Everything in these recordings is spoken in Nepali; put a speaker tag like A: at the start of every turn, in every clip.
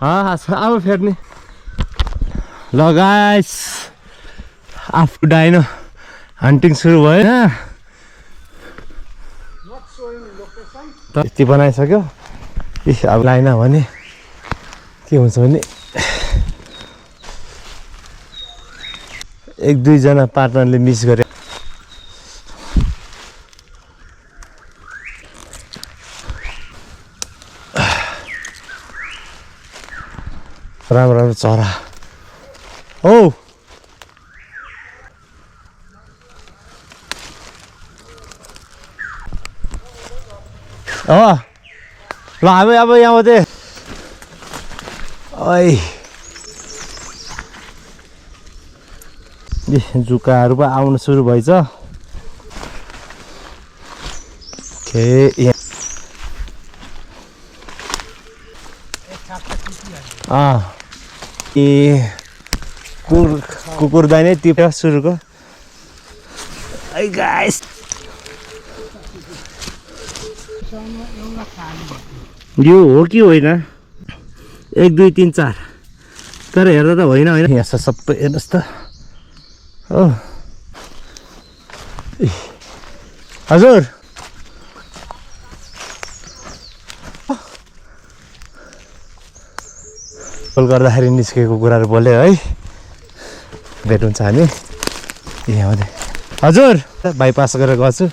A: अब फेर्ने ल गाइस आफ्नो डाइनो हन्टिङ सुरु भयो यति बनाइसक्यो अब लाइन भने के हुन्छ भने 1-2 जना पार्टनरले मिस गरे राम्रो राम्रो चरा हो ल अब यहाँ मात्रै जुकाहरू पो आउनु सुरु भएछ कुकुर दाइनै टिप्यो सुरुको गाइस यो हो कि होइन 1 2 3 4 तर हेर्दा त होइन यहाँ सबै हेर्नुहोस् त हो हजुर कल गर्दाखेरि निस्केको कुराहरू बोल्यो है भेट हुन्छ हामी यहाँ हजुर बाइपास गरेर गएको छु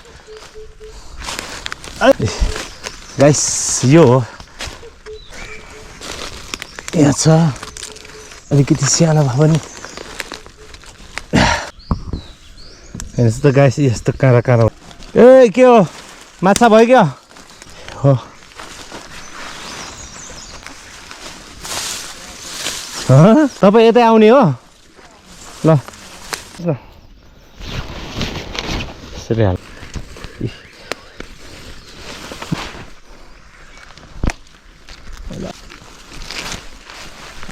A: गाइस यो हो यहाँ छ अलिकति सानो भए पनि हेर्नुहोस् त गाइस यस्तो काँडा काँडा ए के हो माछा भयो क्या हो तपाईँ यतै आउने हो ल यसरी हाल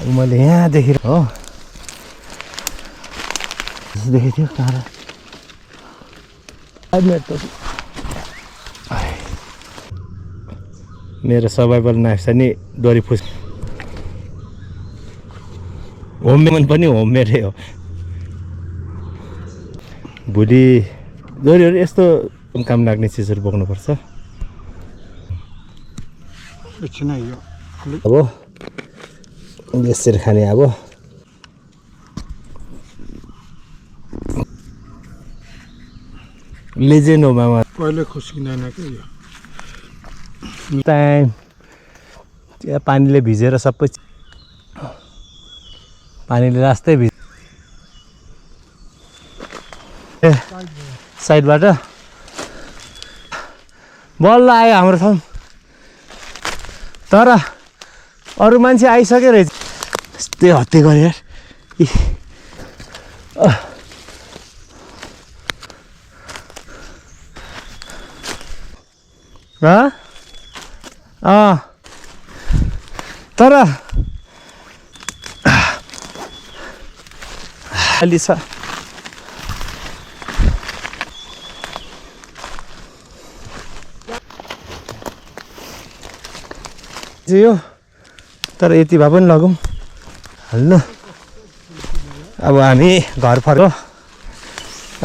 A: मैले यहाँ देखेर हो देखेको थियो काँडा मेरो सर्भाइभल नाइफ छ नि डोरी फुस होममेड पनि होममेडै हो भोलि डोरीहरू यस्तो काम लाग्ने चिजहरू बोक्नुपर्छ अब यसरी खाने अब लेजेन्ड हो मामा
B: पहिले खुस्किँदैन के यो
A: टाइम त्यहाँ पानीले भिजेर सबै पानीले रास्तै भिज ए साइडबाट बल्ल आयो हाम्रो ठाउँ तर अरू मान्छे आइसक्यो रहेछ यस्तै हत्ते गरे यार तर अलि छ यो तर यति भए पनि लगौँ हाल्नु अब हामी घर फर्क्यो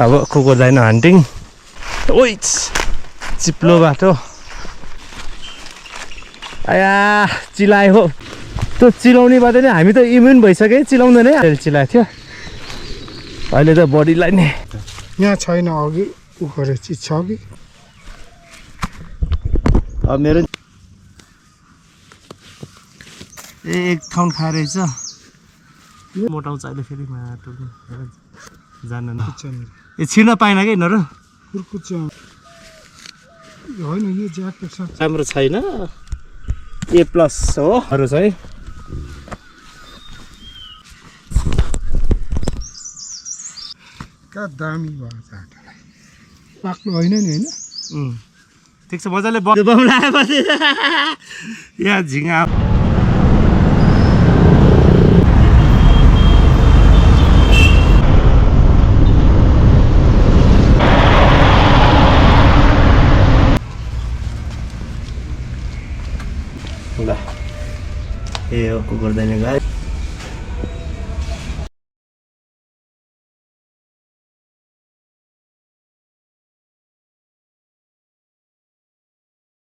A: अब कुकुर दाइनो हन्टिङ ओइ चिप्लो बाटो आया चिलायो हो त्यो चिलाउनेबाट नै हामी त इम्युन भइसक्यो चिलाउँदैन अहिले चिलाएको थियो अहिले त बडीलाई नै
B: यहाँ छैन अघि उ गरे चिज छ कि
A: अब मेरो एक ठाउँ खाएर रहेछ मोटाउँछ अहिले फेरि माटो जान ए छिर्न पाएन कि यिनीहरू
B: होइन यो ज्याकेट छ
A: राम्रो छैन ए प्लस हो अरू छ है
B: क्या दामी भयो ज्याकेट पाक्लो होइन नि होइन
A: ठिक छ मजाले बनाएपछि यहाँ झिङ्गा ए हो कुकुर दैने गाई